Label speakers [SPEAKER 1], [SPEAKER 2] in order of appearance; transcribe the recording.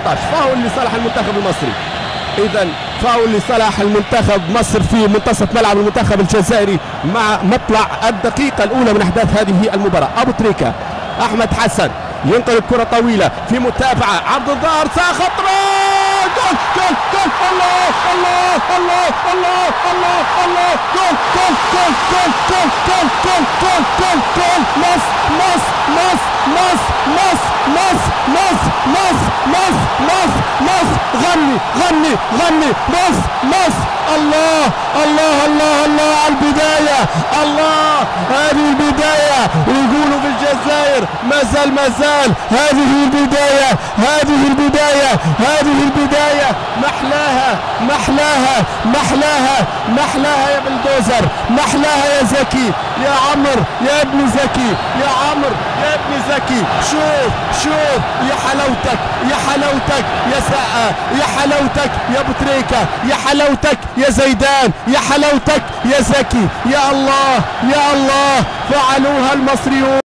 [SPEAKER 1] فاول لصالح المنتخب المصري. اذا فاول لصالح المنتخب مصر في منتصف ملعب المنتخب الجزائري مع مطلع الدقيقة الاولى من احداث هذه المباراة. ابو تريكه، احمد حسن ينقل الكره طويلة في متابعه عبد الظاهر، خطره، جول جول جول، الله الله الله الله الله الله، جول جول جول جول جول جول جول جول جول جول، مصر مصر مصر مصر مصر مصر مصر مصر مصر مصر مصر، غني غني غني، مصر مصر، الله الله الله الله على البداية، الله هذه البداية. يقولوا في الجزائر ما زال، هذه البداية، هذه البداية، هذه البداية، محلاها محلاها محلاها محلاها يا بلدوزر، محلاها يا زكي، يا عمر يا ابن زكي، يا عمر يا ابن زكي، شوف شوف يا حلاوتك، يا حلاوتك يا سقا، يا حلاوتك يا ابو تريكه، يا حلاوتك يا زيدان، يا حلاوتك يا زكي، يا الله يا الله، فعلوها المصريون.